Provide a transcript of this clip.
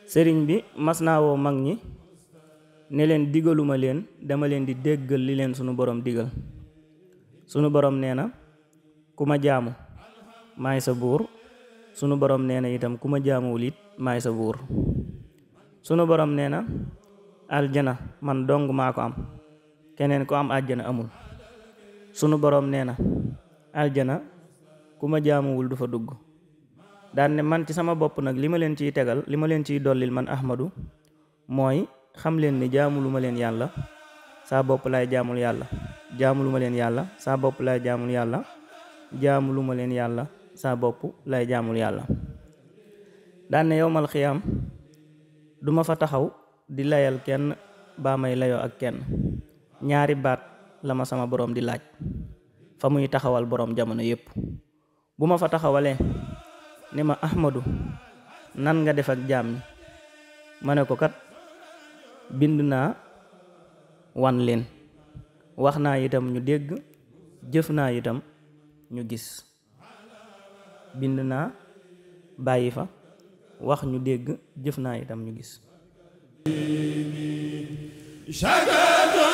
sëriñ bi mas naa woo mag ñi ne leen digaluma leen dama leen di déggal li leen sunu borom digal. sunu borom nee na ku ma jaamu maay sa buur, sunu borom nee na itam ku ma jaamuwul it maay sa buur. sunu borom nee na aljana man dong maa ko am, keneen ku am àjjana amul. sunu borom nee na aljana ku ma jaamuwul du fa dugg. daan ne man ci sama bopp nag li ma leen ciy tegal, li ma leen ciy dollil man Ahmadu mooy xam leen ni jaamulu ma leen yàlla, saa bopp laay jaamul yàlla. jaamulu ma leen yàlla saa bopp laay jaamul yàlla. jaamulu ma leen yàlla saa bopp lay jaamul yàlla. daan ne yowmal xiyaam duma fa taxaw di layal kenn baa may layoo ak kenn. ñaari baat la ma sama borom di laaj fa muy taxawal borom jamono yépp. bu ma fa taxawalee ni ma Ahmadu nan nga def ak jaam ñi, ma ne ko kat bind naa wan leen, wax naa itam ñu dégg, jëf naa itam ñu gis. bind naa bàyyi fa, wax ñu dégg, jëf naa itam ñu gis. Shagado